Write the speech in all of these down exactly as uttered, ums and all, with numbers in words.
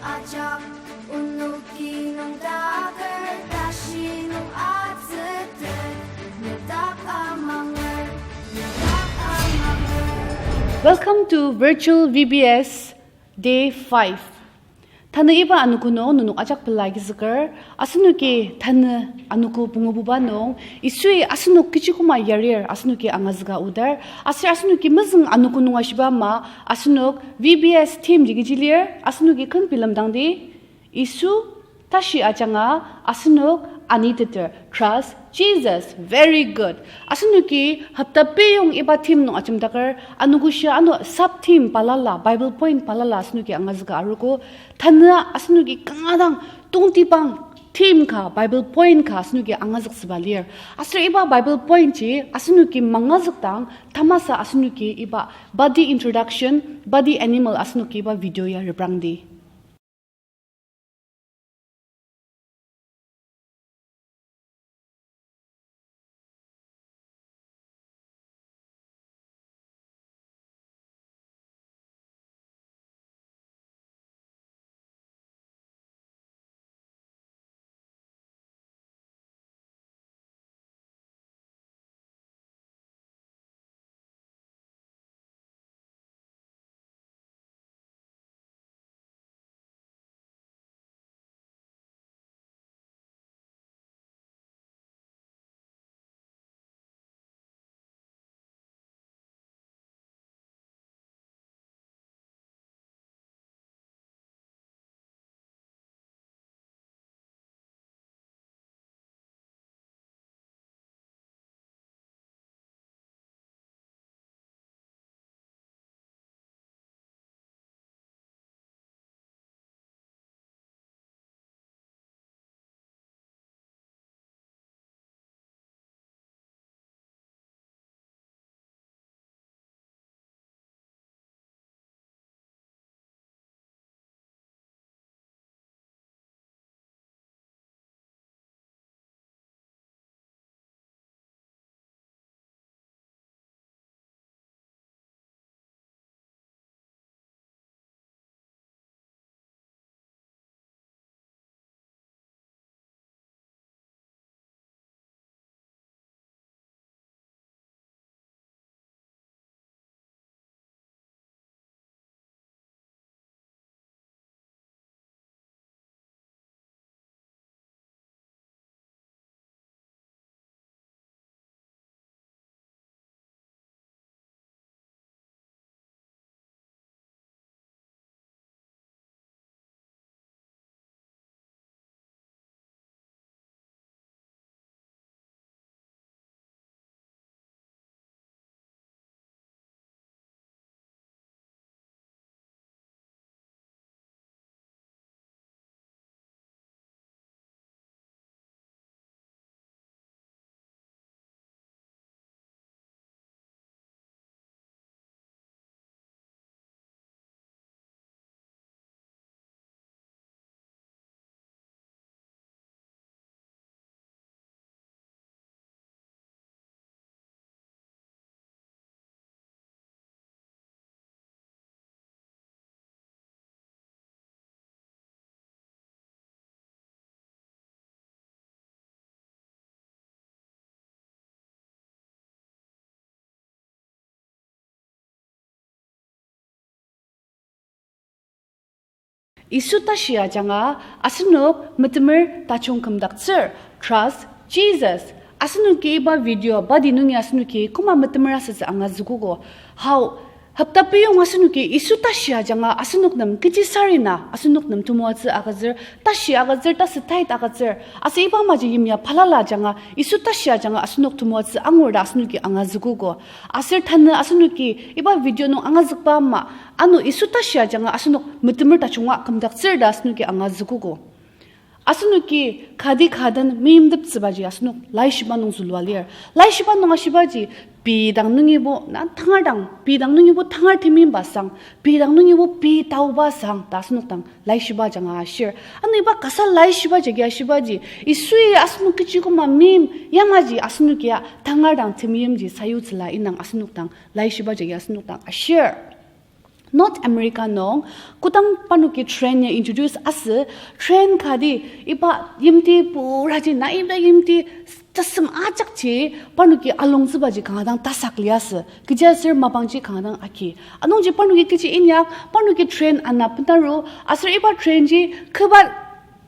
Ajak onoki nüngdaker tashi nung atsütet, nüngdak amanger, nüngdak amanger. Welcome to virtual V B S day five. Tanü iba anogo nung nenok ajak pela agizüker, asenoki tanü anogo pungububa nung, Yisui asenok kechi koma yarir asenoki angazüka aodar, aser asenoki mezüng anogo nung ashiba ama, asenok V B S theme ji kechi lir, asenoki ken bilemdangdi, Yisu tashi ajanga asenok aniteter, trust Jesus, very good. Asenoki hopta peyong iba theme nung ajemdaker, anogoshia ano sub theme balala, Bible point balala asenoki angazüka arogo. Tanü asenoki kanga dang tongtibang theme ka, Bible point ka asenoki angazüktsüba lir. Aser iba Bible point ji asenoki mangazükdang, tamasa asenoki iba body introduction, body animal asenoki iba video ya reprangdi. Yisu tashi ajanga asenok metemer tajung kümdaktsür, trust Jesus. Asenoki iba video body nungi asenoki koma metemer asütsü angazükogo. Hao, hopta peyong asenoki Yisu tashi ajanga asenok nem kechi sarena asenok nem temoatsü agütsür, tashi agütsür, tasü tait agütsür. Aser iba maji yimya balala ajanga, Yisu tashi ajanga asenok temoatsü angur ta asenoki angazükogo. Aser tanü asenoki iba video nung angazükba ama, ano Yisu tashi ajanga asenok metemer tajunga kümdaktsür ta asenoki angazükogo. Asenoki kati kaden meimteptsübaji asenok laishiba nung zülua lir. Laishiba nung ashibaji, pei dang nungibo, na tangar dang, pei dang nungibo tangar temeimba sang, pei dang nungibo pei taoba sang ta asenok dang laishiba ajanga ashir. Ano iba kasa laishiba jagi ashibaji, Yisui asenok kechi küma meim yamaji asenokia tangar dang temeimji sayutsüla indang asenok dang laishiba jagi asenok dang ashir. North America nung, kodang parnoki train ya introduce asü, train kati iba yimti puraji na iba yimti tesem ajakji parnoki alongtsübaji kanga dang tasak liasü. Kechiaser mapangji kanga dang agi. Anungji parnoki kechi inyak, parnoki train ana penaru, aser iba train ji keba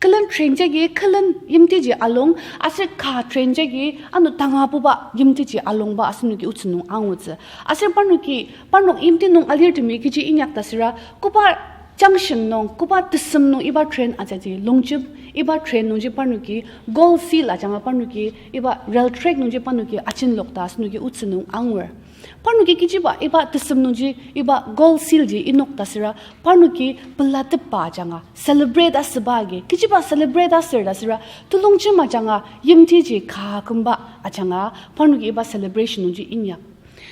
külen train jagi külen yimtiji along, aser ka train jagi ano tangabuba yimtiji alongba asenoki otsü nung angutsü. Aser parnoki, parnok yimti nung alirtemi kechi inyak ta süra, koba junction nung, koba tesem nung iba train ajaji longjim, iba train nungji parnoki Gold Seal ajanga parnoki iba rail track nungji parnoki ajenlok ta asenoki otsü nung angur. Parnoki kechiba iba tesem nungji iba Gold Seal ji inok ta süra, parnoki pelatepba ajanga celebrate asüba agi. Kechiba celebrate asür ta süra, telongjem ajanga yimtiji ka kümba ajanga parnoki iba celebration nungji inyak.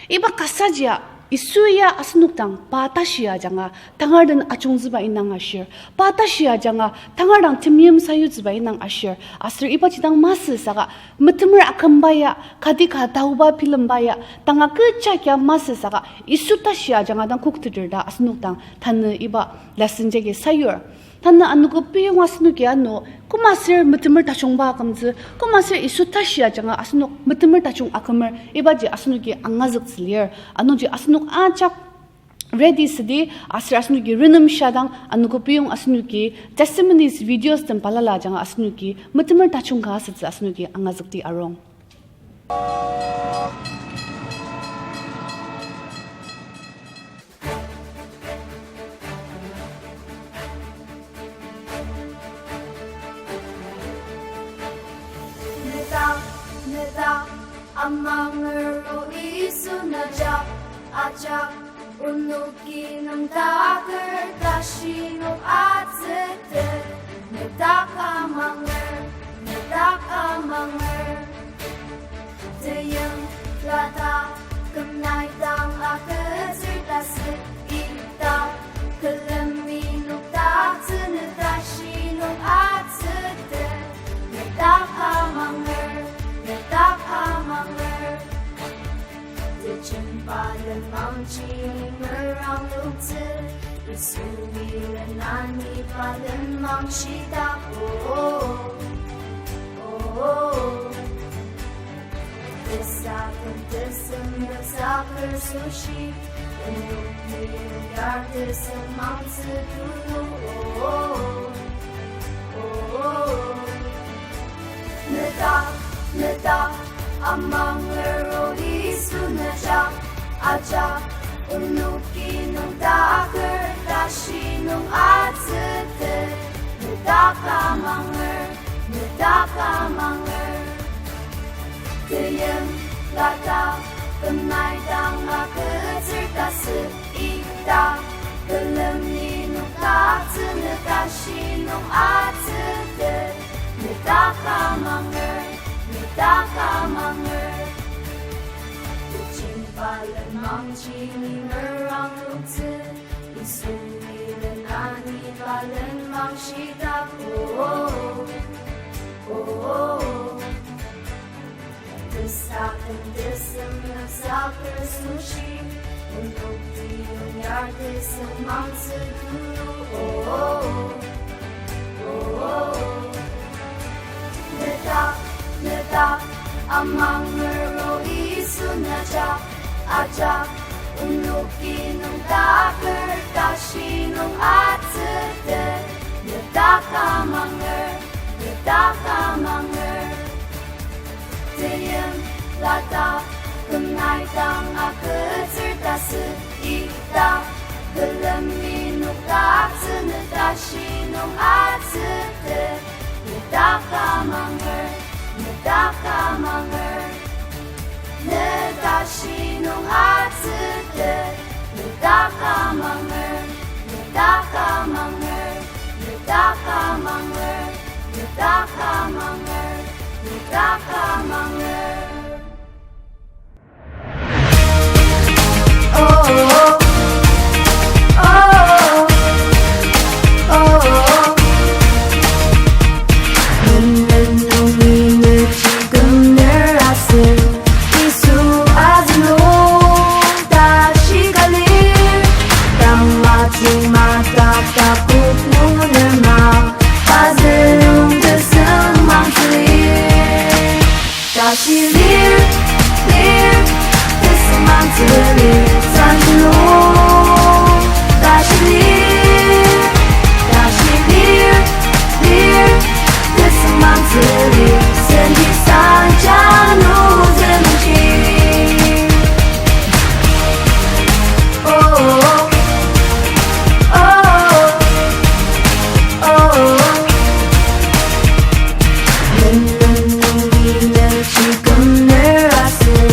Iba kasajia Yisu ya asenok dang pa tashi ajanga tangar den ajungtsüba indang ashir. Pa tashi ajanga tangar dang temeim sayutsüba indang ashir. Aser ibaji dang masü saka metemer akümba ya, kati ka taoba bilemba ya, tanga kecha kia masü saka Yisu tashi ajanga dang kokteter ta asenok dang tanü iba lesson jagi sayur. Tanü anogo piyong asenoki ano, koma ser metemer tajungba akümtsü, koma ser Yisu tashi ajanga asenok metemer tajung akümer, ibaji asenoki angazüktsü lir. Anungji asenok ajak ready südi, aser asenoki renemshidang, anogo piyong asenoki testimonies videos tem balala ajanga asenoki metemer tajung ka asütsü asenoki angazükdi arung. Nedak, nedak, amanger o Yisu nejak, ajak, onoki nüngdaker tashi nung atsütet. Nedak amanger, nedak amanger. Teyong lata kümnai dang agütsür tasü ita, külemi nokdaktsü ne tashi nung atsütet. Nedak amanger, nedak amanger. Tejemba lenmangji ni merang luktsü, Yisu ni lenani pa lenmang shitak, oh, oh, oh. Tesaken tesem saker sushi, onoki yar tesem mangtsü tulu, oh, oh, oh. Nedak, nedak, amanger o Yisu nejak, ajak, onoki nüngdaker tashi nung atsütet. Nedak amanger, nedak amanger. Teyong lata kümnai dang agütsür tasü ita, külemi nokdaktsü ne tashi nung atsütet. Nedak amanger, nedak amanger. Tejemba lenmangji ni merang luktsü, Yisu ni lenani pa lenmang shitak, oh, oh, oh. Tesaken tesem saker sushi, onoki yar tesem mangtsü tulu, oh, oh, oh, oh. Nedak, nedak, amanger o Yisu nejak, ajak, onoki nüngdaker tashi nung atsütet. Nedak amanger, nedak amanger. Teyong lata kümnai dang agütsür tasü ita, külemi nokdaktsü ne tashi nung atsütet. Nedak amanger, nedak amanger. Ne tashi nung atsütet. Nedak amanger, nedak amanger, nedak amanger, nedak amanger, nedak amanger. Oh, oh, oh, oh, oh. Menen nungi nüji kümner aser, Yisu azünung tashi kalir. Tang Matak takok munema, azüng tesüng mangtsülir. Tashi lir, lir, tesüng mangtsülir, sanlo. Tashi lir, tashi lir, lir, tesüng mangtsülir, senti sanjanu züngji. Oh, oh, oh. Lenden nungi nükji kümner asür,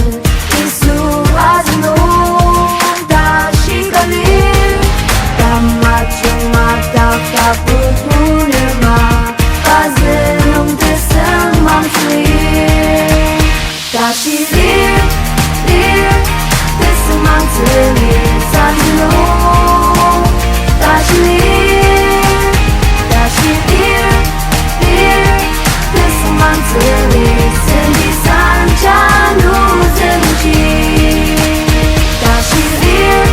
Yisu azüng nung tashi kalir. Tamajung madak tapuk munema, azüng nung tesüng mangtsülir. Tashi lir, lir, tesüng mangtsülir, sanlo. Tashi lir, tashi lir, lir, tesüng mangtsülir, senti sanjanu züngji. Tashi lir,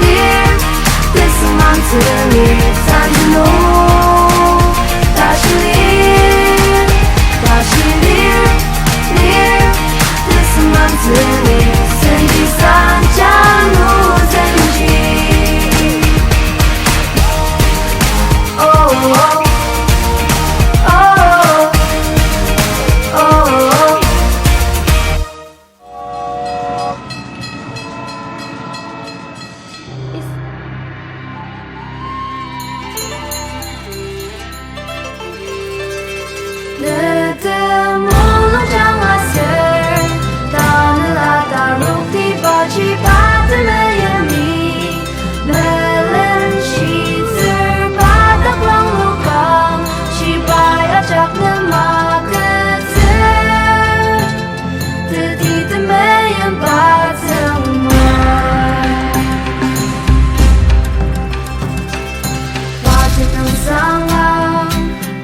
lir, tesüng mangtsülir, sanlo. Tashi lir, tashi lir, lir, tesüng mangtsülir, senti sanjanu züngji. Oh, oh, oh, oh, oh. Netem mulungjang aser, tanela taruktibaji pa temeim ni, melen shitsür pa taklang lokang, shibai ajak nem agütsür. Teti temeim pa tsüngmang. Pa tenüngsanga,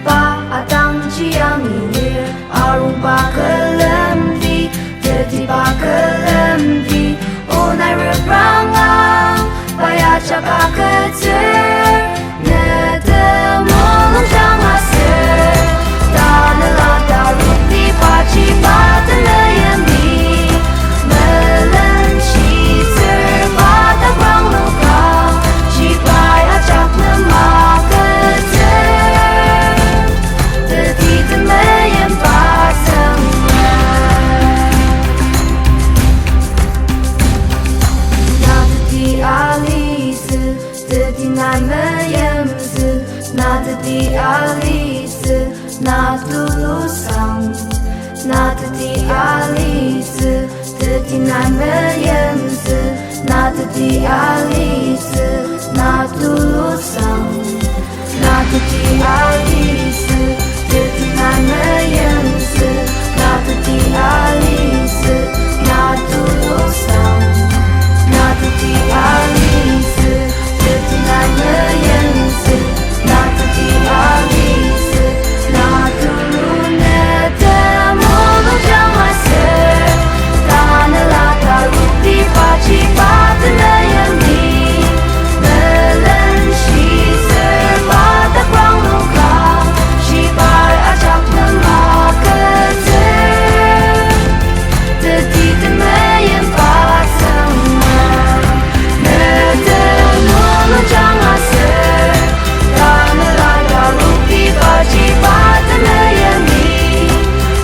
pa atangji yangi lir, arung pa külemdi, teti pa külemdi, onai repranga, pa ya jaka kütsür. Netem mulungjang aser, tanela taruktibaji pa temeim ni, melen shitsür pa taklang lokang, shibai ajak nem agütsür. Teti temeim pa tsüngmang. Na teti alitsü, teti nai meimtsü, na teti alitsü, na tulusang. Na teti alitsü, teti nai meimtsü, na teti alitsü, na tulusang. Na teti alitsü, teti nai meimtsü, na teti alitsü, na tulusang. Na teti alitsü, teti nai meimtsü, na teti alitsü, na tulu. Netem mulungjang aser, tanela taruktibaji pa temeim ni, melen shitsür pa taklang lokang, shibai ajak nem agütsür. Teti temeim pa tsüngmang. Netem mulungjang aser, tanela taruktibaji pa temeim ni,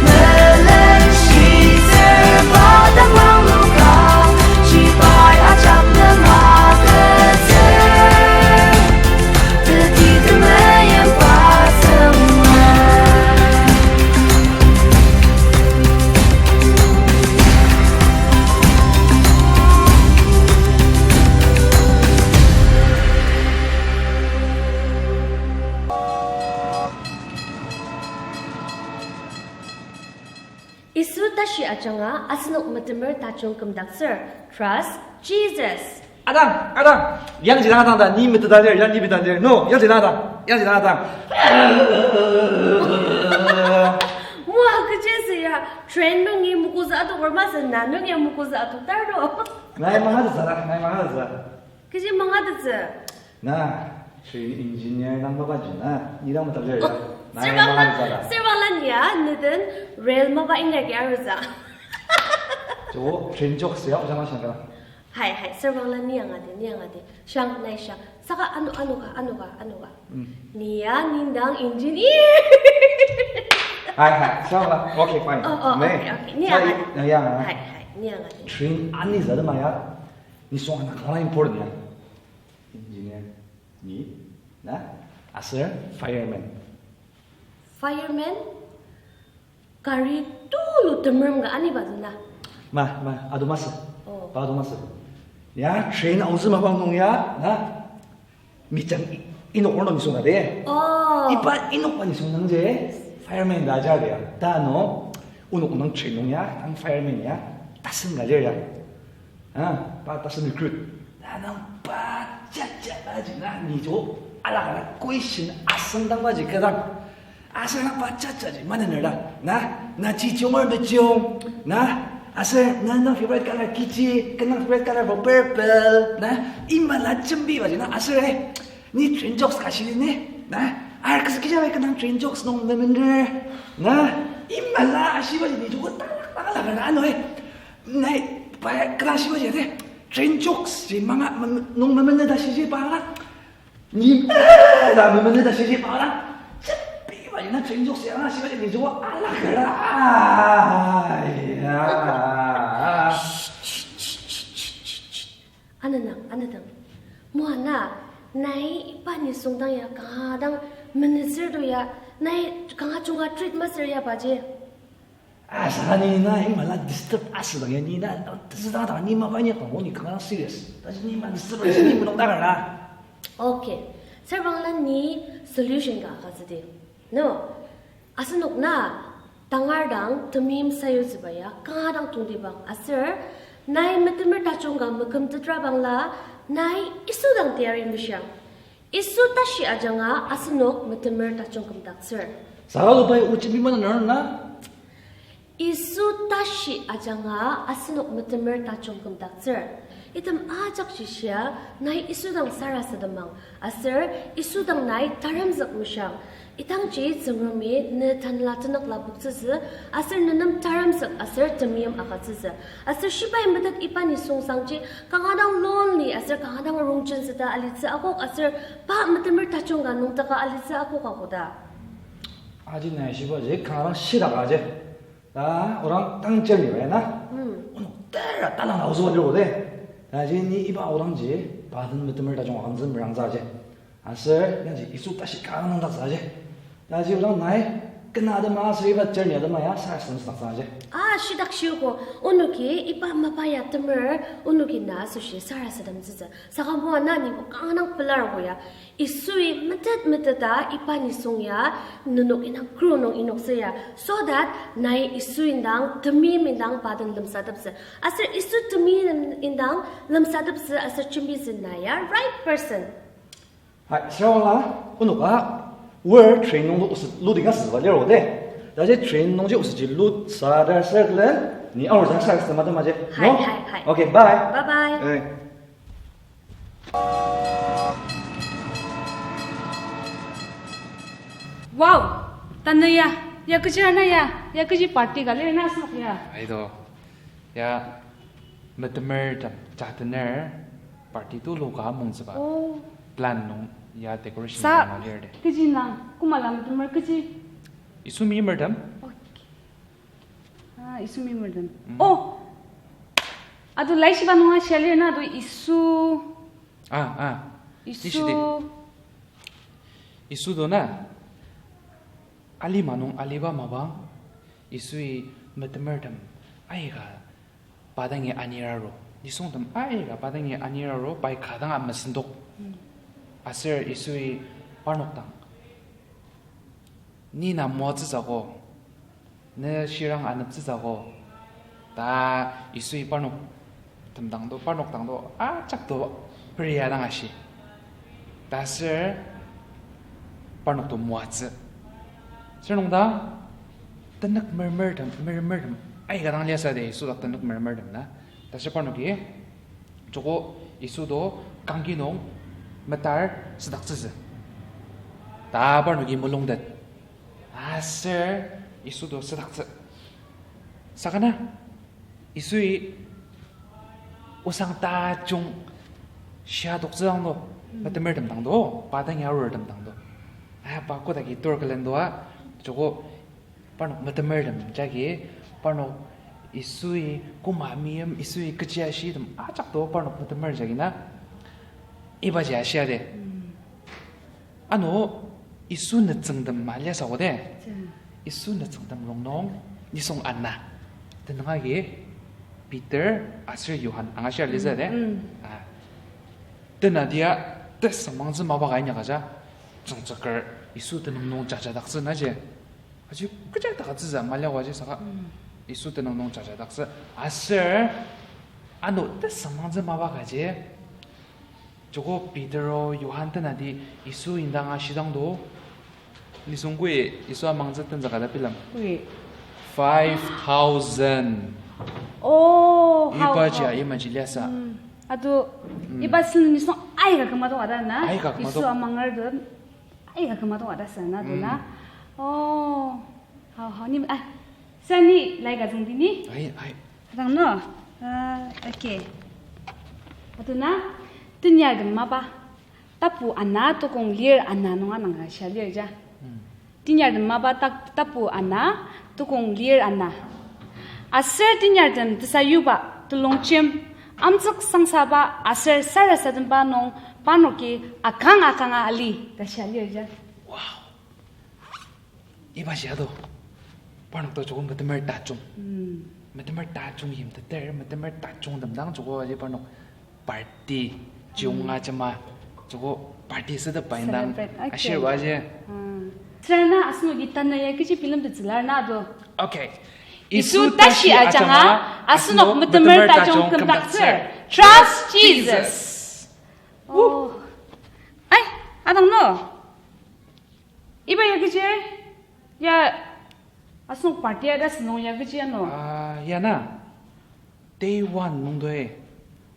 melen shitsür pa taklang lokang, shibai ajak nem agütsür. Teti temeim pa tsüngmang. Yisu tashi ajanga asenok metemer tajung kümdaktsür. Trust Jesus. Adang, adang. Yangji dang adang ta, ni meteta lir, ya ni bita lir. No, yangji dang adang. Yangji dang adang. Mua, kechi asü ya, train nungi mukuza atok or masü, na nungi mukuza atok tar do. Nai mangatettsü, nai mangatettsü. Kechi mangatettsü. Na, train engineer nang mapa ji na, ni dang mata lir ya. Na ya mapa zara. Sir Wangla ni ya, neden rail mapa inga ki arutsü. Jo, train jokes ya, ojama shang ka. Hai, hai, Sir Wangla ni yang adi, ni yang adi. Shang, nai shang. Saka anu, anu ka, anu ka, anu ka. Mm. Ni ya, ni dang engineer. Hai, hai, Sir Wangla. Okay, fine. Oh, oh, okay, okay. Ni yang adi. Ni yang adi. Hai, hai, ni yang adi. Train ani zada ma ya. Nisung ana kanga important ya. Engineer, ni, na, aser fireman. Fireman, kari tulu temerem ka ani ba zena. Ma, ma, adu masü. Oh. Pa adu masü. Ya, train aotsü mapang nung ya, na, mijang i-, inok orno nisung ka de. Oh. Iba inok pa nisung nang je, fireman da ja de ya. Ta no, onok nung train nung ya, tang fireman ya, tasen ka lir ya. Ah, pa tasen recruit. Tanang pa chacha aji na ni jo alaka question asüngdang ba ji kadang. Aser na pa chacha ji manener da. Na, na ji jongor mejong. Na, aser na, na favorite color kechi, kena favorite color for purple. Na, imala jembi ba ji na aser eh. Ni train jokes ka shidi ni, na? Ar kasa kija bai kena train jokes nung memener, na? Imala ashiba ji ni joko talak talak na ano eh. Na, bai kena ashiba ji de. Train jokes ji manga mem-, nung memener ta shiji bala. Ni, eh, da memener ta shiji bala. Sepi ba ji na train jokes ya ashiba ji ni joko alak la. Ai, ya. Anenang, anedang. Moana, nai iba nisung dang ya kanga dang menezür to ya, nai kanga junga treat masür ya baji. Asa ni na imala disturb asüdang ya ni na, tezüdang dang ni mapa ni kang ni kanga serious. Taji ni ma disturb asü ni menung dang na. Okay. Sir Wangla ni solution ka ka züdi. No. Asenok na, tangar dang temeim sayutsüba ya, kanga dang tongtibang aser, nai metemer tajung ka mekümtetra bangla, nai Yisu dang teyari meshiang. Yisu tashi ajanga asenok metemer tajung kümdaktsür. Saka lo pai ochi bimana na na? Yisu tashi ajanga asenok metemer tajung kümdaktsür. Item ajak shishia, nai Yisu dang sarasademang. Aser Yisu dang nai taremzük meshiang. Idangji Tsüngremi ne tanela tenük lapoktsütsü, aser nenem taremzük aser temeim agütsütsü. Aser shibai metet iba nisung sangji kanga dang lonely aser kanga dang rongjen süta alitsü akok aser pa metemer tajung ka nüngdaka alitsü akok akoda. Aji nai shibaji kanga dang shidaka aji. Ta orang tang cherni bai na. Hmm. Onok tera talang aotsüba liro de. Taji ni iba orangji, pa den metemer tajung akümtsü merangtsü aji. Aser, naji Yisu tashi kanga nüngdaktsü aji. Taji orang nai, kena adema aser iba cherni adema ya, sarasadem sdaktsü aji. Ah, shidak shiogo, onoki iba mapa ya temer, onoki na asoshi sarasademtsütsü. Saka moana nibo kanga nang pelar ko ya. Yisui metet meteta iba nisung ya nenok indang kru nung inoktsü ya, so that nai Yisu indang, temeim indang pa den lemsateptsü. Aser Yisu temeim indang lemsateptsü aser jembitsü na ya right person. Hai, Sir Wangla, onoka, wer train nung lu-, oset, lu dinga süba liro de. Taji train nungji osetji lu sa da circle, ni aor sa sa sa mata maji. Hai, no? Hai, hai. Okay, bye. Bye bye. Eh. Wow! Tanü ya, ya kechi ana ya, ya kechi party ka lir na sünok ya. Aido, ya metemertem, jatener party tulu ka mungtsüba. Oh. Plan nung ya decoration sa nung lir de. Kechi nang, koma la metemer kechi? Yisu meimertem. Okay. Ah, Yisu meimertem. Mm. Oh! Ado laishiba nunga shia lir na ado Yisu. Ah, ah. Yisu. Yisu do na. Alima nung aliba mapang. Yisui metemertem aika pa dangi anir aru. Nisungtem aika pa dangi anir aru, pai ka danga mesendok. Mm. Aser Yisui parnok dang, ni na moatsütsüko, ne shirang aneptsütsüko, ta Yisui parnok temdang do, parnok dang do, ajak do peria dang ashi. Ta ser parnok do moatsü. Ser nung dang, tenük mermertem, mermertem aika dang liasü de Yisu dak tenük mermertem na. Ta ser parnoki, joko Yisu do kangki nung metar südaktsütsü. Ta parnoki mulungtet. Aser Yisu to südaktsü. Saka na, Yisui osang tajung shia toktsü dang to, metemertem dang to, pa dang ya arurtem dang to. Ah, pa kodaki tur külen to a, joko parnok metemertem jagi, parnok Yisui koma meim, Yisui kechi ashitem ajak to parnok metemer jagi na, ibaji ashia de. Ano, Yisu nütsüngtem ma liasü ko de. Yisu nütsüngtem rongnung, nisung ana. Tenüng agi Peter aser Johan angashia litsü de. Ah. Tenadia tesüngmangtsü mapa ka inyaka ja, tsüngtsüker Yisu tenüng nung jajadaktsü na ji. Aji kecha taktsütsü maliago ji saka Yisu tenüng nung jajadaktsü. Aser ano tesüngmangtsü mapa ka ji, joko Petero, Johan tenati Yisu indang ashidang do. Nisung kui Yisu amangtsü tenzüka ta bilem. Five thousand. Oh, ibaji a imaji liasü. Ado, iba sen nisung aika küma do ada na. Aika küma do. Yisu amanger do. Aika küma do ada sa na do na. Oh, hao, hao, ni, ah, sani lai ka züngdi ni. Ai, ai. Adang no. Ah, okay. Ado na, tenyartem mapa tapu ana tukong lir ana nung anang ka shia lir ja. Tenyartem mapa tak-, tapu ana tukong lir ana. Aser tenyartem tesayuba, telongjem, amtsük sangsaba aser sarasademba nung parnoki akang akanga ali ta shia lir ja. Ibaji ado, parnok to joko metemer tajung. Metemer tajung yimteter, metemer tajungtem dang joko aji parnok party, jiunga jema, joko party sütep pai indang. Celebrate, okay. Ashirba aji. Tsürana asenoki tanü ya kechi bilemtettsüla na do. Okay. Yisu tashi ajanga, asenok metemer tajung kümdaktsür. Trust Jesus. Oh. Ai, adang no. Iba ya kechi, ya, asenok party ya ta sünung ya kechi ano. Ah, ya na. Day one nung doi.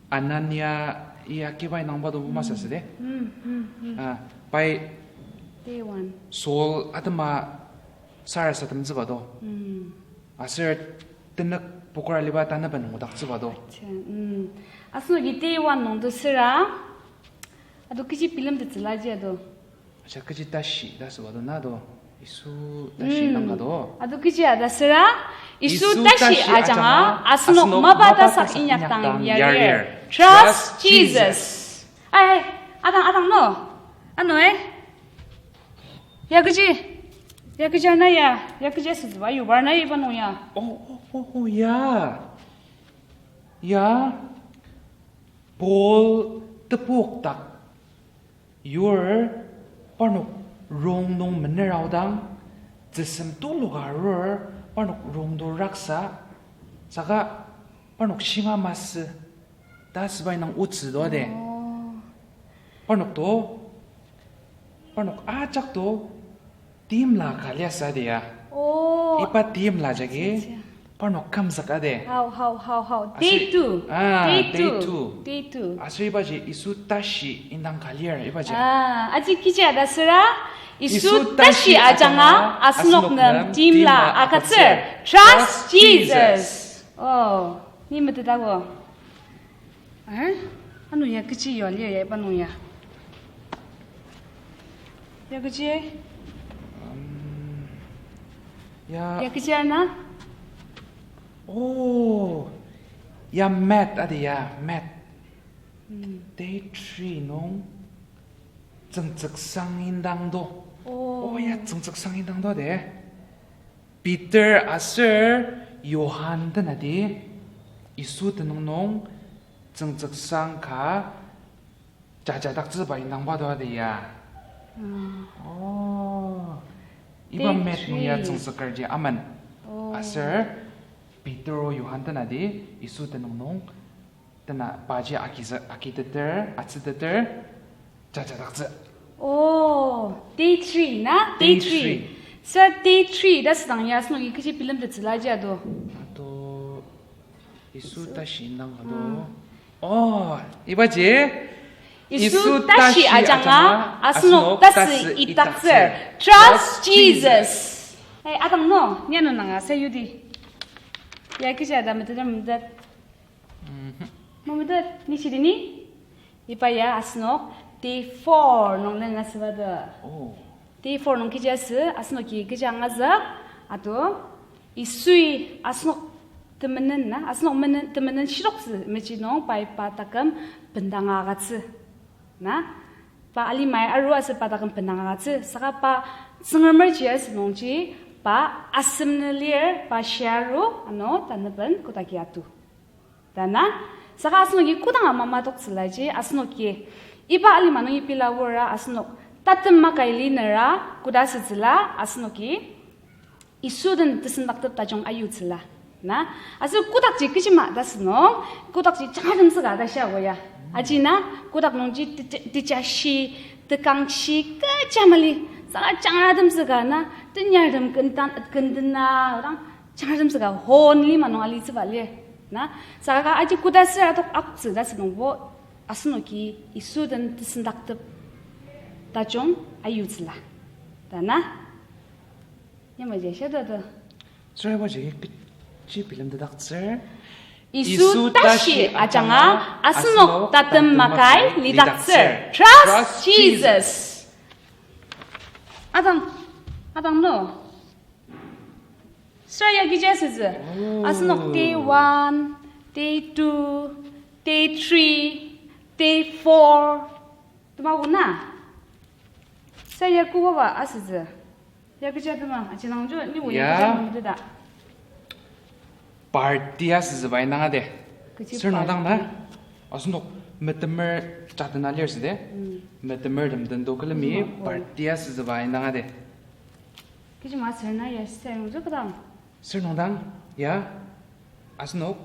Anania ya kibai nangba do masü süde. Ah, pai Day one. Saul atema sarasademtsüba do. Aser tenük pokora liba tanü benung odaktsüba do. Acha, mm. Asenoki day one nung do süra, ado kechi bilemtettsüla ji ado. Acha kechi tashi ta süba do na do. Yisu tashi nang ka do. Ado kechi a ta süra, Yisu tashi ajanga, asenok mapa tasak inyak dang yarir. Trust Jesus. Ai, adang, adang no. Ano, eh? Ya kechi, ya kechi ana ya, ya kechi asütsüba, yubar na iba nung ya. Oh, oh, oh, oh, ya. Ya. Paul tepok dak yur parnok rong nung mener aodang, tsüsem tuluka arur parnok rong to raksa, saka parnok shinga masü, ta asüba indang otsü to de. Parnok to, parnok ajak to, timla ka liasü de ya. Oh. Iba timla jagi, parnok kümzüka de. Hao, hao, hao, hao. Day two. Ah, day two. Day two. Aser ibaji Yisu tashi indang ka lir ibaji. Ah, aji kechi a ta süra, Yisu tashi ajanga, asenok nem timla agütsür. Trust Jesus. Oh, ni meteta ko. Eh? Ano ya kechi yua lir ya iba nung ya. Ya kechi? Um, ya. Ya kechi ana? Oh, ya mat adi ya, mat. Day three nung tsüngtsüksang indang do. Oh, ya tsüngtsüksang indang do de. Peter aser Johan tenati Yisu tenüng nung tsüngtsüksang ka jajadaktsüba indangba do adi ya. Oh. Iba mat nung ya tsüngtsükerji amen. Aser Peter o Johan tenati Yisu tenüng nung tena paji akitsü, akiteter, atsüteter, jajadaktsü. Oh, day three na? Day three. Sa day three ta südang ya asenoki kechi bilemtettsüla ji ado. Ado Yisu tashi indang ado. Oh, ibaji Yisu tashi ajanga asenok tasü idaktsür. Trust Jesus. Hey, atang no, ni ano nanga sayudi. Ya kechi ta meteter metet. Memetet, ni shidi ni? Iba ya asenok day four nung lenasüba do. Day four nung kechi asü, asenoki kechi angazük, ato Yisui asenok temenen na, asenok menen, temenen shiroktsü mechi nung pai pa taküm bendanga agütsü. Na, pa alimai aru asü pa taküm bendanga agütsü, saka pa Tsüngremer ji asü nungji, pa asem nü lir, pa shiaru, ano tanüben kotaki atu. Ta na, saka asenoki kodanga mamadoktsülaji, asenoki iba alima nungi pela wora asenok tatem makai linera koda asütsüla, asenoki Yisu den tesendaktep tajung ayutsüla. Na, aser kodakji kechima ta asünung, kodakji jangratemtsüka ta shia ko ya. Aji na, kodak nungji teja-, tejashi, tekangshi, kecha mali, saka jangratemtsüka na, tenyartem kentan, kentena, odang jangratemtsüka hon lima nung alitsüba lir. Na, saka aji koda asür adok aktsü ta asünungbo, asenoki Yisu den tesendaktep tajung ayutsüla. Ta na, yamaji shia do do. Süraba ji kechi bilemtetdaktsür. Yisu tashi ajanga asenok tatem makai lidaktsür. Trust Jesus. Atang, atang no. Süra ya kechi asütsü. Asenok day one, day two, day three, day four. Temago na? Sa ya kobaba asütsü. Ya kecha tema, aji nangjo, ni o ya kecha nung teta. Party asütsüba indang ade. Kechi sür nungdang na? Asenok metemer jatena lir süde. Metemertem tendo külemi party asütsüba indang ade. Kechi ma sür na ya sür nungjo kodang. Sür nungdang, ya. Asenok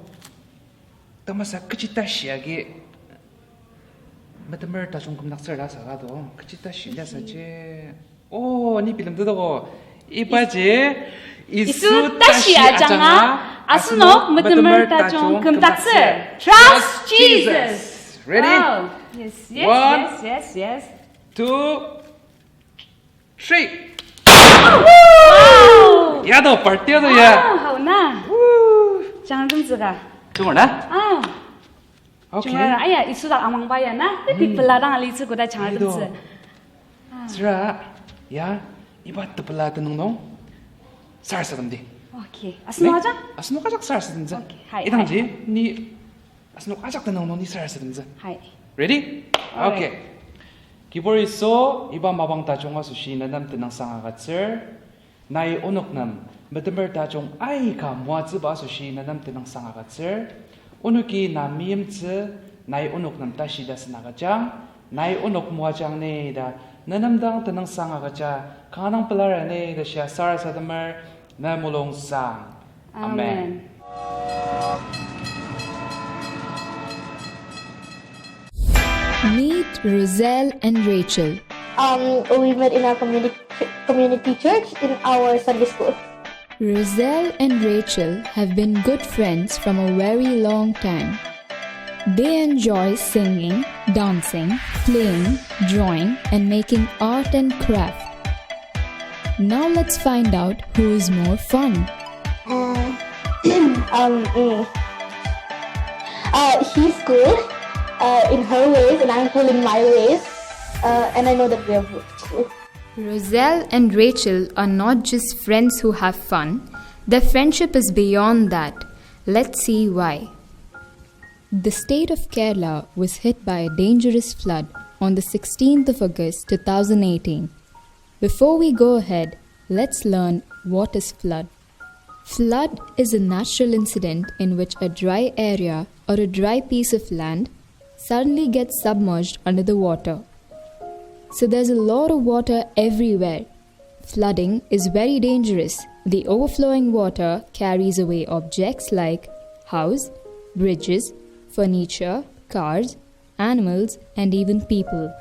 tamasa kechi tashi agi metemer tajung kümdaktsür ta saka do, kechi tashi liasaji. O, ni bilemtetdako. Ibaji, Yisu tashi ajanga asenok metemer tajung kümdaktsür. Trust Jesus. Ready? Yes, yes, yes, yes, yes. Two, three. Wow! Ya do, party ya do ya. Wow, hao na. Jangratemtsüka. Chunga na? Ah. Okay. Chunga, aya, Yisu dak amangba ya na. Tapi peladang alitsü koda jangratemtsü. Süra, ya, iba tepela tenüng nung sarasademdi. Okay. Asenok ajak? Asenok ajak sarasademtsü. Okay, hai. Idangji, ni asenok ajak tenüng nung ni sarasademtsü. Hai. Ready? Alright. Okay. Kibur Yisu, iba mapang tajung asoshi nenem tenüngsang agütsür. Nai onok nem metemer tajung aika moatsüba asoshi nenem tenüngsang agütsür. Onoki na meimtsü, nai onok nem tashi tasen agüjang, nai onok moajang ni ta nenem dang tenüngsang agüja, kanga dang pelar ni ta shia sarasademer, ne mulungsang. Amen. Meet Roselle and Rachel. Um, we met in our communi-, community church in our Sunday school. Roselle and Rachel have been good friends from a very long time. They enjoy singing, dancing, playing, drawing, and making art and craft. Now let's find out who is more fun. Uh, um, mm. Uh, she's cool, uh, in her ways, and I'm cool in my ways. Uh, and I know that we are both cool. Roselle and Rachel are not just friends who have fun. Their friendship is beyond that. Let's see why. The state of Kerala was hit by a dangerous flood on the sixteenth of August two thousand eighteen. Before we go ahead, let's learn what is flood. Flood is a natural incident in which a dry area or a dry piece of land suddenly gets submerged under the water. So there's a lot of water everywhere. Flooding is very dangerous. The overflowing water carries away objects like house, bridges, furniture, cars, animals, and even people.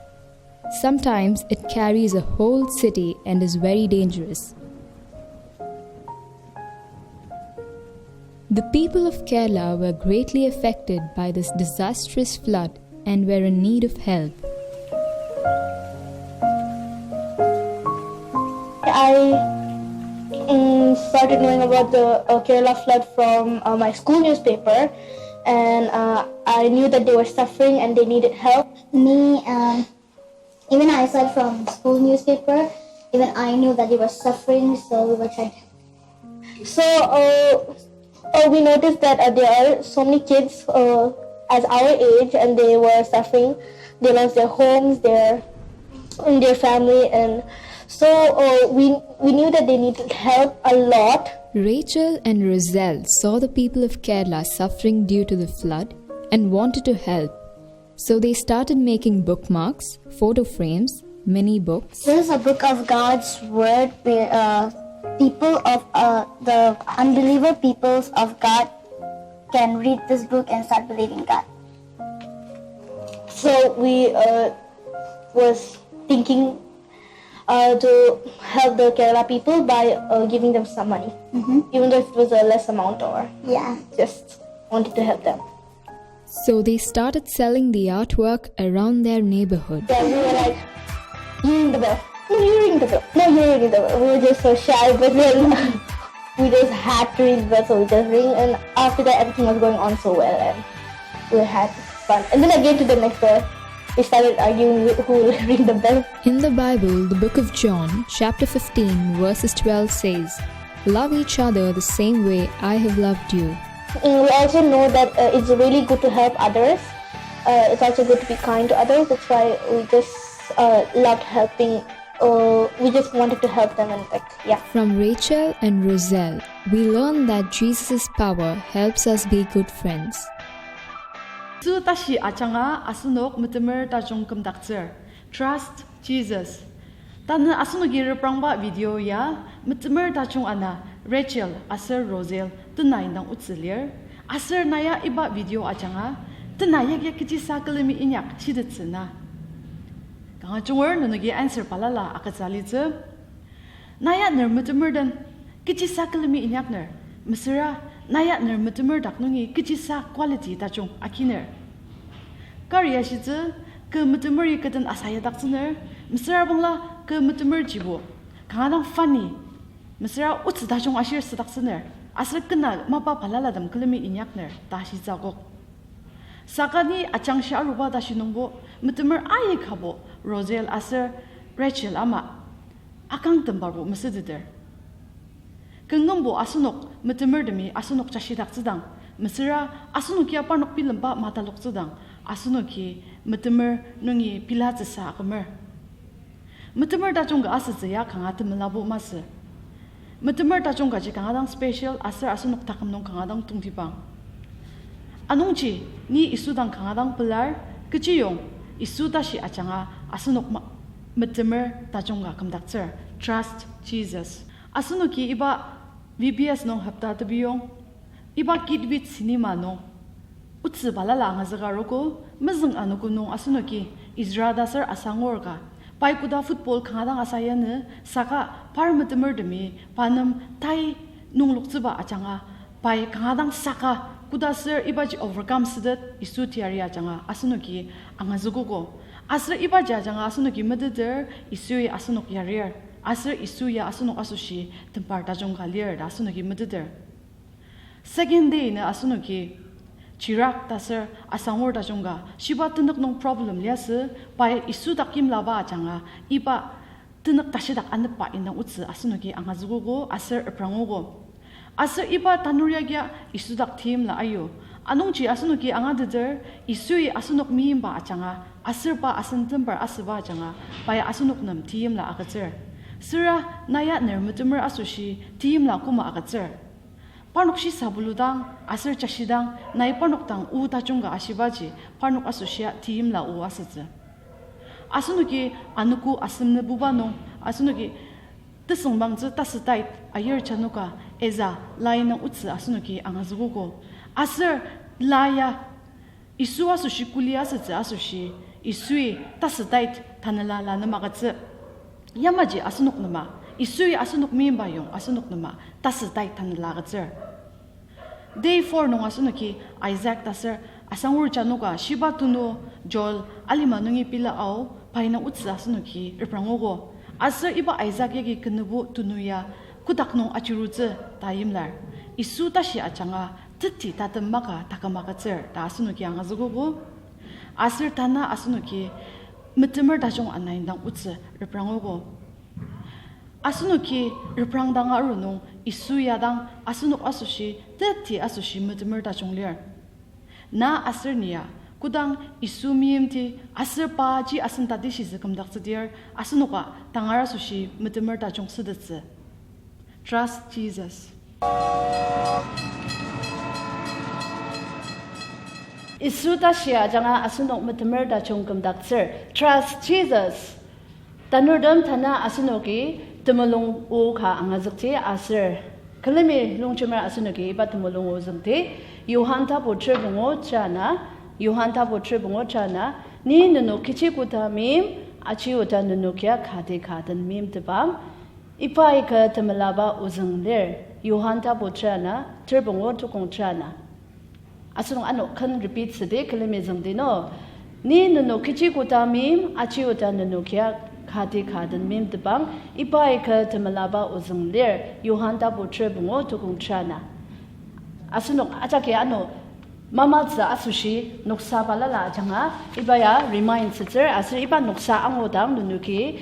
Sometimes it carries a whole city and is very dangerous. The people of Kerala were greatly affected by this disastrous flood and were in need of help. I, mm, started knowing about the, uh, Kerala flood from, uh, my school newspaper, and, uh, I knew that they were suffering and they needed help. Me, um, even I saw it from school newspaper, even I knew that they were suffering, so we were trying to So, uh, uh, we noticed that, uh, there are so many kids, uh, as our age, and they were suffering. They lost their homes, their, and their family, and so, uh, we, we knew that they needed help a lot. Rachel and Roselle saw the people of Kerala suffering due to the flood and wanted to help. So they started making bookmarks, photo frames, many books. This is a book of God's word where, uh, people of, uh, the unbeliever peoples of God can read this book and start believing God. So we, uh, was thinking, uh, to help the Kerala people by, uh, giving them some money, Mm-hmm. even though it was a less amount or Yeah. just wanted to help them. So they started selling the artwork around their neighborhood. Yeah, we were like, "You ring the bell. No, you ring the bell. No, you ring the bell." We were just so shy, but then we just had to ring the bell, so we just ring, and after that, everything was going on so well, and we had fun. And then again to the next door, we started arguing with who will ring the bell. In the Bible, the book of John, chapter fifteen, verses twelve says, "Love each other the same way I have loved you." And we also know that, uh, it's really good to help others. Uh, it's also good to be kind to others. That's why we just, uh, loved helping. Uh, we just wanted to help them and, like, yeah. From Rachel and Roselle, we learn that Jesus' power helps us be good friends. Tsü tashi ajanga asenok metemer tajung kümdaktsür. Trust Jesus. Tanü asenoki reprangba video ya, metemer tajung ana Rachel aser Roselle tena indang otsü lir. Aser na ya iba video ajanga, tena yakyak kechisa külemi inyak shitettsü na. Kanga junger nenoki answer balala agütsü alitsü. Na ya ner metemer den, kechisa külemi inyakner, mesüra na ya ner metemer dak nungi kechisa quality tajung akiner. Kari ashitsü, kü metemer i kü den asayadaktsüner, mesüra bangla kü metemer jibo kanga dang funny, mesüra otsü tajung ashir südaktsüner, aser kena mapa balalatem külemi inyakner ta shitsü akok. Saka ni ajangshi aruba tashi nungbo, metemer aikabo Roselle aser Rachel ama akangtembabo mesüteter. Kü nungbo asenok metemertemi asenok jashidaktsüdang, mesüra asenok ya parnok bilemba mataloktsüdang, asenoki metemer nungi pilatsüsa akümer. Metemer tajung ka asütsü ya kanga temelabo masü. Metemer tajung kaji kanga dang special aser asenok taküm nung kanga dang tongtibang. Anungji ni Yisu dang kanga dang pelar, kechiyong Yisu tashi ajanga asenok ma-, metemer tajung ka kümdaktsür. Trust Jesus. Asenoki iba V B S nung hopta tebiyong, iba Kitwit cinema nung otsü balala angazüka arogo, mezüng anogo nung asenoki Ezra ta aser Asangur ka, pai koda football kanga dang asayanü, saka par metemertemi pa nem tai nungloktsüba ajanga, pai kanga dang saka koda aser ibaji overcome sütet Yisu teyari ajanga asenoki angazükogo. Aser ibaji ajanga asenoki meteter, Yisui asenok yarir. Aser Yisu ya asenok asoshi tembar tajung ka lir ta asenoki meteter. Second day nü asenoki Chirag ta aser Asangur tajung ka shiba tenük nung problem liasü, pai Yisu dak yimlaba ajanga iba tenük tashidak anepba indang otsü asenoki angazükogo aser eprangogo. Aser iba tanur ya kia Yisu dak teimla ayu. Anungji asenoki angateter, Yisui asenok meimba ajanga, aser pa asen tembar asüba ajanga, pai asenok nem teimla agütsür. Süra na ya ner metemer asoshi teimla koma agütsür. Parnok shisabuludang aser jashidang nai parnok dang o tajung ka ashibaji parnok asoshia teimla o asütsü. Asenoki anogo asem nübuba nung, asenoki tesüngbangtsü tasütait ayir janoka eza lai nung otsü asenoki angazükogo. Aser la ya Yisu asoshi kuli asütsü asoshi, Yisui tasütait tanela la nem agütsü. Yamaji asenok nema, Yisui asenok meimba yong asenok nema tasütait tanela agütsür. Day four nung asenoki Isaac ta aser Asangur janoka shiba tenu Joel alima nungi pila ao pai nung otsü asenoki reprangogo. Aser iba Isaac yagi kenübo tunu ya kotak nung achirutsü ta yimlar. Yisu tashi ajanga teti tatem maka taküm agütsür ta asenoki angazükogo. Aser tanü asenoki metemer tajung ana indang otsü reprangogo. Asenoki reprangdang aru nung Yisu ya dang asenok asoshi teti asoshi metemer tajung lir. Na aser ni ya, kodang Yisu meimti aser paji asen tatishitsü kümdaktsüdir, asenoka tangar asoshi metemer tajung sütettsü. Trust Jesus. Yisu tashi ajanga asenok metemer tajung kümdaktsür. Trust Jesus. Tanurtem, tanü asenoki temulung o ka angazükji aser külemi longjemer asenoki iba temulung o züngdi. Johan tapu ter pungu ter ana, Johan tapu ter pungu ter ana, ni nenok kechi koda meim, aji oda nenok ya kati ka den meimtepang, iba ika temelaba ozüng lir. Johan tapu ter ana, ter pungu tukong ter ana. Asenok ano ken repeat südi külemi züngdi no. Ni nenok kechi koda meim, aji oda nenok ya kati ka den meimtepang, iba ika temelaba ozüng lir. Johan tapu ter pungu tukong ter ana. Asenok ajaki ano mamatsü asoshi noksa balala ajanga iba ya remind sütsür aser iba noksa angudang nenoki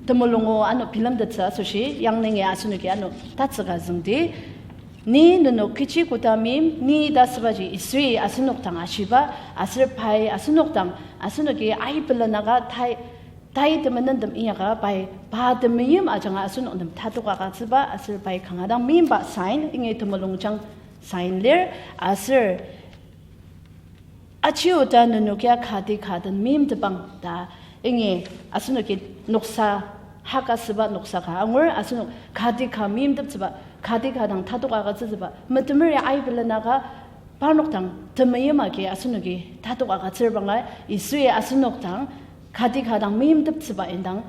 temulung o ano bilemtettsü asoshi yanglenge asenoki ano tatsüka züngdi. Ni nenok kechi koda meim, ni ta sübaji Yisui asenok dang ashiba, aser pai asenok dang, asenoki aibelenaka tai, tai temenentep inyaka pai, pa temeim ajanga asenok nem tatoka agütsüba, aser pai kanga dang meimba sign, ingi temulungjang sign lir, aser aji oda nenok ya kati ka den meimtepang ta, ingi asenoki noksa, hak asüba noksa ka angur, asenok kati ka meimteptsüba, kati ka dang tatoka agütsütsüba, metemer ya aibelenaka, parnok dang temeim agi asenoki tatoka agütsür banga, Yisui asenok dang kati ka dang meimteptsüba indang,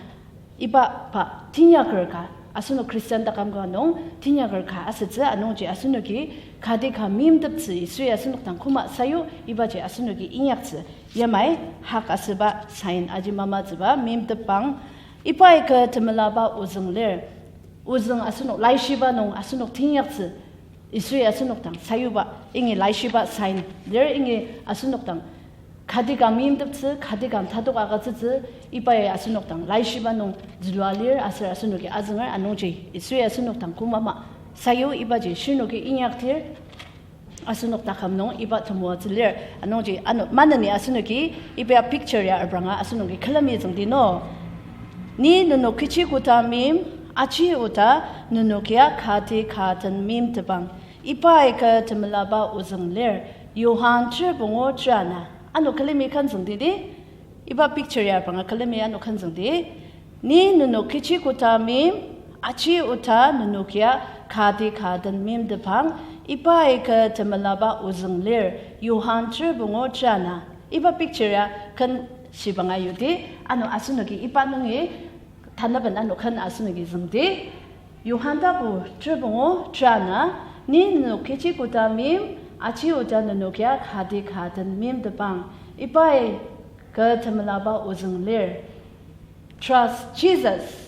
iba pa teinyaker ka, asenok Christian taküm ka nung teinyaker ka asütsü, anungji asenoki kati ka meimteptsü Yisui asenok dang koma sayu, ibaji asenoki inyaktsü. Yamai hak asüba sign aji mamatsüba meimtepang, iba ika temelaba ozüng lir. Ozüng asenok laishiba nung asenok teinyaktsü, Yisui asenok dang sayuba, ingi laishiba sign lir, ingi asenok dang kati ka meimteptsü, kati ka tatoka agütsütsü, ibai asenok dang laishiba nung zülua lir, aser asenoki azünger, anungji Yisui asenok dang koma ama sayu, ibaji shirnoki inyakdir, asenok taküm nung iba temoatsü lir, anungji ano maneni asenoki iba picture ya repranga asenoki külemi züngdi no. Ni nenok kechi koda meim, aji oda nenok ya kati ka den meimtepang, iba ika temelaba ozüng lir. Johan ter pungu ter ana. Ano külemi ken züngdi di. Iba picture ya repranga külemi ano ken züngdi. Ni nenok kechi koda meim, aji oda nenok ya kati ka den meimtepang, iba ika temelaba ozüng lir. Johan ter pungu ter ana. Iba picture ya ken shibanga yudi. Ano asenoki iba nungi tanaben ano ken asenoki züngdi. Johan tapu ter pungu ter ana, ni nenok kechi koda meim, aji oda nenok ya kati ka den meimtepang, ibai ka temelaba ozüng lir. Trust Jesus.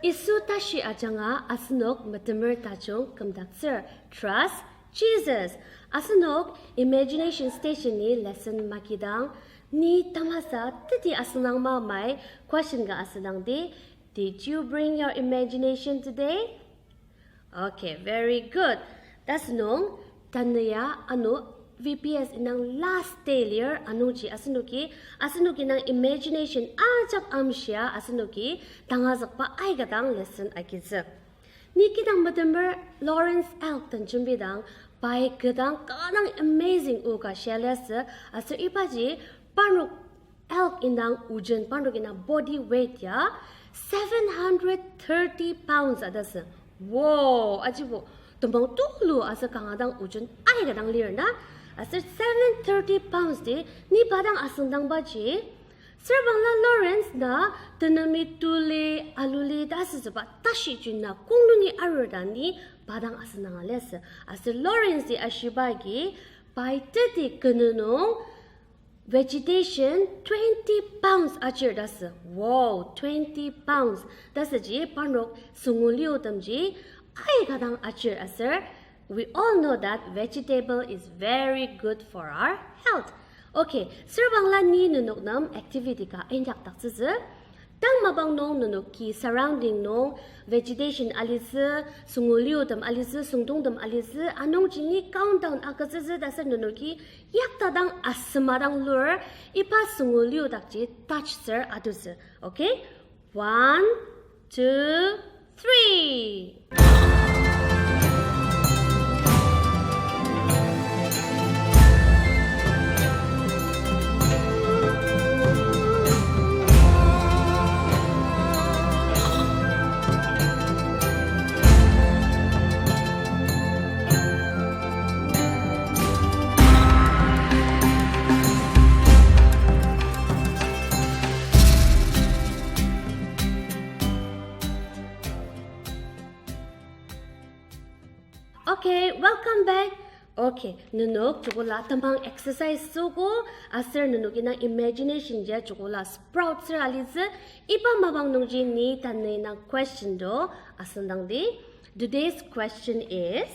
Yisu tashi ajanga asenok metemer tajung kümdaktsür. Trust Jesus. Asenok imagination station-i lesson makidang, ni tamasa teti asüngdang ma mai question ka asüngdangdi, did you bring your imagination today? Okay, very good. Tasünung, tanü ya ano V P S indang last day lir, anungji asenoki, asenoki indang imagination ajak amshia asenoki tangazükba aika dang lesson agitsü. Ni kidang metemer Lawrence Elk den jembidang, pai kidang kanga dang amazing o ka shia liasü, aser ibaji parnok elk indang ojen, parnok indang body weight ya seven hundred thirty pounds ta asü. Wow, ajibo temang tulu aser kanga dang ojen aika dang lir na. Aser seven thirty pounds ti, ni pa dang asüngdangbaji, serbangla Lawrence na tenemi tuli, aluli ta asütsüba tashi juna kong nungi arur ta ni Pa dang asüngdanga liasü. Aser Lawrence-i ashiba agi, pai teti kü nung vegetation twenty pounds ajir ta sü. Wow, twenty pounds. Ta süji parnok sünguli otemji aika dang ajir aser. We all know that vegetable is very good for our health. Okay, sürbangla ni nenok nem activity ka inyakdaktsütsü. Tang mapang nung nenoki surrounding nung vegetation alitsü, sünguli otem alitsü, süngdongtem alitsü, anungji ni countdown agütsütsü ta sür nenoki yakta dang asüma dang lur, iba sünguli odakji touch sür atutsü. Okay? One, two, three. Okay, welcome back. Okay, nenok joko la temang exercise süogo, aser nenok indang imagination ya joko la sprout sür alitsü, iba mapang nungji ni tanü indang question to asüngdangdi. Today's question is,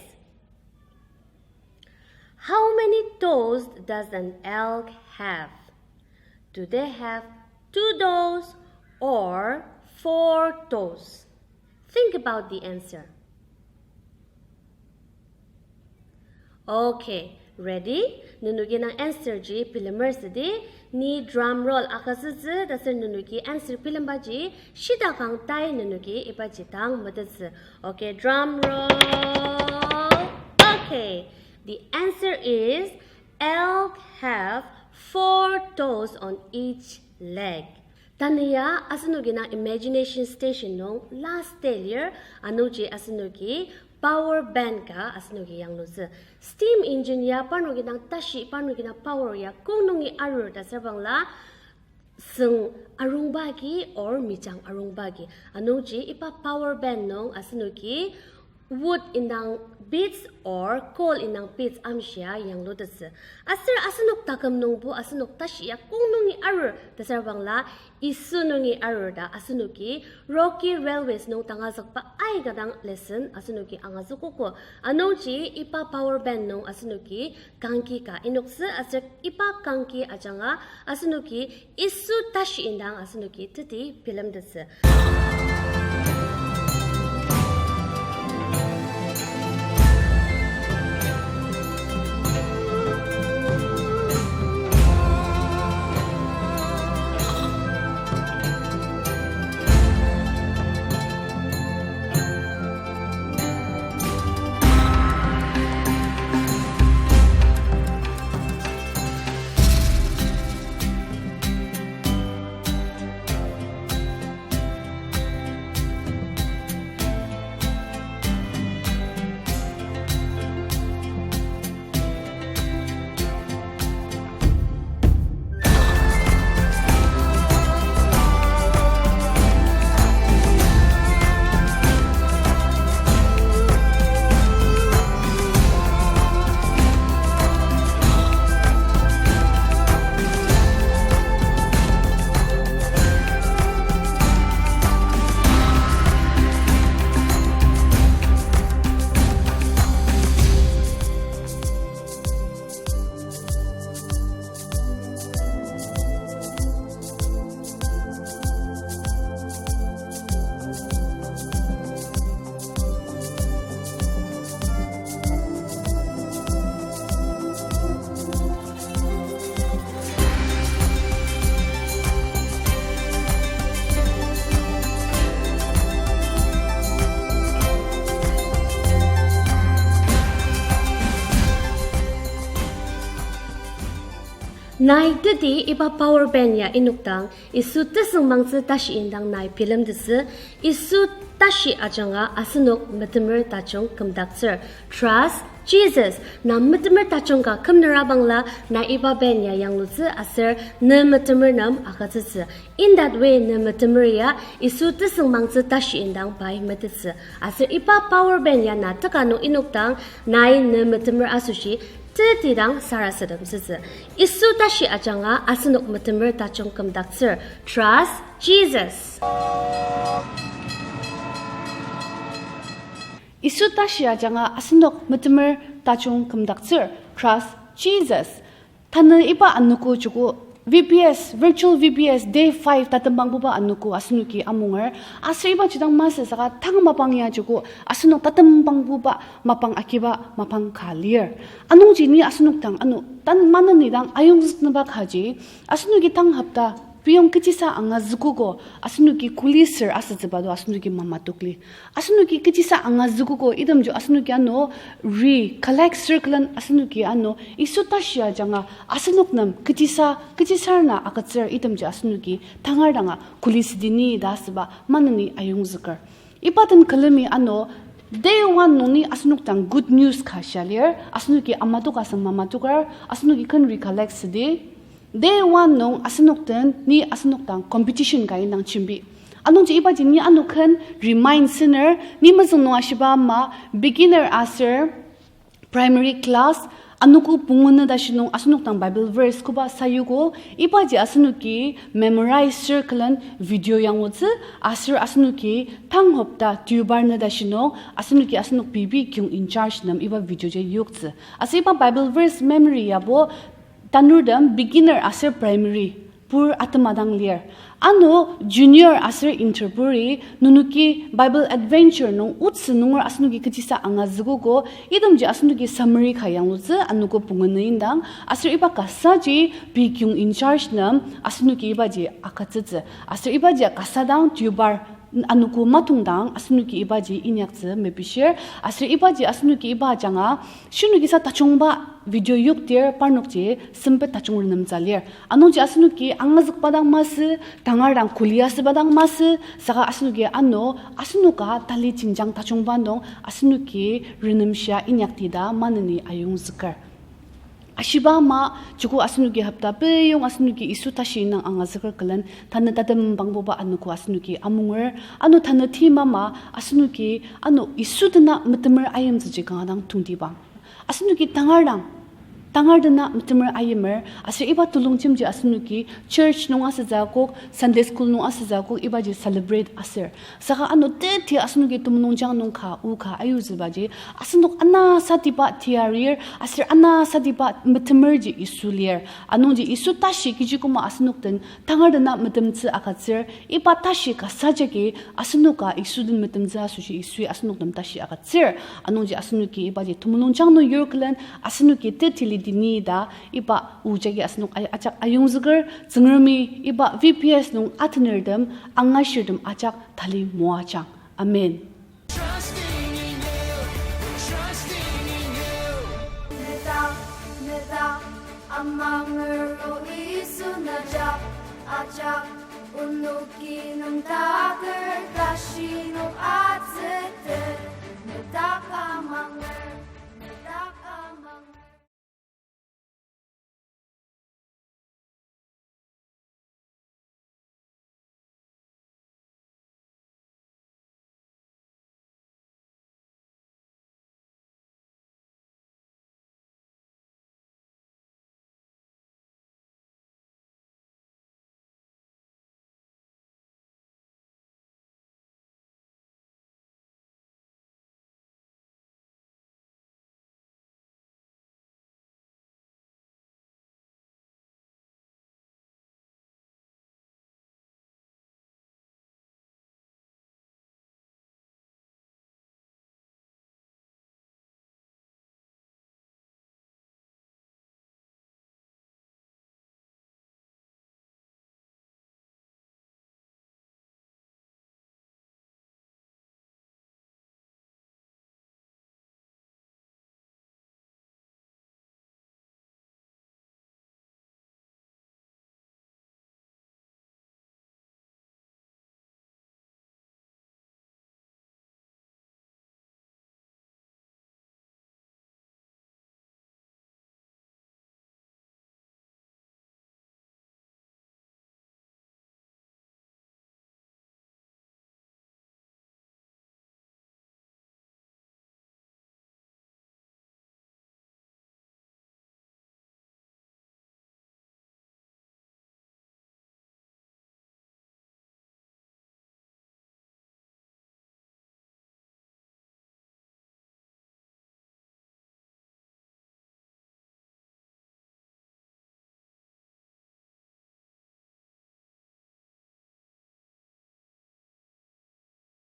how many toes does an elk have? Do they have two toes or four toes? Think about the answer. Okay, ready? Nenoki indang answer ji bilemer südi, ni drum roll agütsütsü, ta sür nenoki answer bilembaji, shidakang tai nenoki ibaji dang metettsü. Okay, drum roll. Okay, the answer is elk have four toes on each leg. Tanü ya asenoki indang imagination station nung last day lir, anungji asenoki power band ka asenoki yanglutsü. Steam engine ya parnoki indang tashi, parnoki indang power ya kong nungi arur ta sürbangla, süng arungba agi or mijang arungba agi. Anungji iba power band nung asenoki wood indang beads or coal indang beads amshia yanglutettsü. Aser asenok taküm nungbo asenok tashi ya kong nungi arur ta sürbangla, Yisu nungi arur ta asenoki Rocky Railways nung tangazükba aika dang lesson asenoki angazükogo. Anungji iba power band nung asenoki kangki ka inoktsü aser iba kangki ajanga asenoki Yisu tashi indang asenoki teti bilemtettsü. Nai teti iba power band ya inokdang, Yisu tesüngmangtsü tashi indang nai bilemtettsü, Yisu tashi ajanga asenok metemer tajung kümdaktsür. Trust Jesus, na metemer tajung ka kümnera bangla, na iba band ya yanglutsü aser ne metemer nem agütsütsü. In that way, ne metemer ya Yisu tesüngmangtsü tashi indang pai metettsü. Aser iba power band ya na teka nung inokdang, nai ne metemer asoshi, tetidang sarasademtsütsü. Yisu tashi ajanga asenok metemer tajung kümdaktsür. Trust Jesus. Yisu tashi ajanga asenok metemer tajung kümdaktsür. Trust Jesus. Tanü iba anogo joko V B S, virtual V B S day five tatembangbuba anogo asenoki amunger. Aser ibaji dang masü saka tang mapang ya joko asenok tatembangbuba mapang agiba mapang ka lir. Anungji ni asenok dang ano tan maneni dang ayongzüknüba kaji, asenoki tang hopta piyong kechisa angazükogo, asenoki kuli ser asütsüba do asenoki mamatokli. Asenoki kechisa angazükogo itemji asenoki ano recollect circle-en asenoki ano Yisu tashi ajanga asenok nem kechisa, kechisa rena agütsür itemji asenoki tangar danga kuli südi ni ta asüba maneni ayongzüker. Iba den külemi ano day one nung ni asenok dang good news ka shia lir, asenoki amatoka asüng mamatoker, asenoki ken recollect südi. Day one nung asenok den ni asenok dang competition ka indang jembi. Anungji ibaji ni ano ken remind süner, ni mezüng nung ashiba ama beginner aser primary class, anogo pungu nü tashi nung asenok dang Bible verse koba sayugo, ibaji asenoki memorize circle-en video yanglutsü, aser asenoki tang hopta deobar nü tashi nung asenoki asenok pei pei kiyong in charge nem iba video ji yoktsü. Aser iba Bible verse memory yabo tanurtem beginner aser primary pur atema dang lir. Ano junior aser inter puri nenoki Bible adventure nung otsü nunger asenoki kechisa angazükogo, itemji asenoki summary ka yanglutsü anogo pungu nü indang, aser iba kasaji pei kiyong in charge nem asenoki ibaji agütsütsü. Aser ibaji kasa dang deobar anogo matongdang asenoki ibaji inyaktsü mepishir, aser ibaji asenoki iba ajanga, shinoki sa tajungba video yokdir parnokji sempet tajung renemtsü lir. Anungji asenoki angazükba dang masü, tangar dang kuli asüba dang masü, saka asenoki ano, asenoka tali jenjang tajungba nung asenoki renemshia inyakti ta maneni ayongzüker. Ashiba ama, joko asenoki hopta peyong asenoki Yisu tashi indang angazüker külen, tanü tatembangbuba anogo asenoki amunger, ano tanü theme ama, asenoki ano Yisu dena metemer ayimtsüji kanga dang tongtibang. Asenoki tangar dang, tangar dena metemer ayimer, aser iba telongjemji asenoki church nung asütsü akok, Sunday school nung asütsü akok, ibaji celebrate aser. Saka ano teti asenoki temulungjang nung ka, o ka ayutsübaji, asenok anasatiba tiarir, aser anasatiba metemerji Yisu lir. Anungji Yisu tashi kechi koma asenok den tangar dena metemtsü agütsür, iba tashi kasa jagi asenoka Yisu den metemtsü asoshi Yisui asenok nem tashi agütsür. Anungji asenoki ibaji temulungjang nung yur külen asenoki tetili dini ta iba o jagi asenok ay-, ajak ayongzüker, Tsüngremi iba V P S nung atenertem, angashirtem ajak tali moajang. Amen. Trusting in you, trusting in you. Nedak, nedak, amangerok Yisu nedak, ajak, onoki nem taker tashi nok atsütet, nedak ama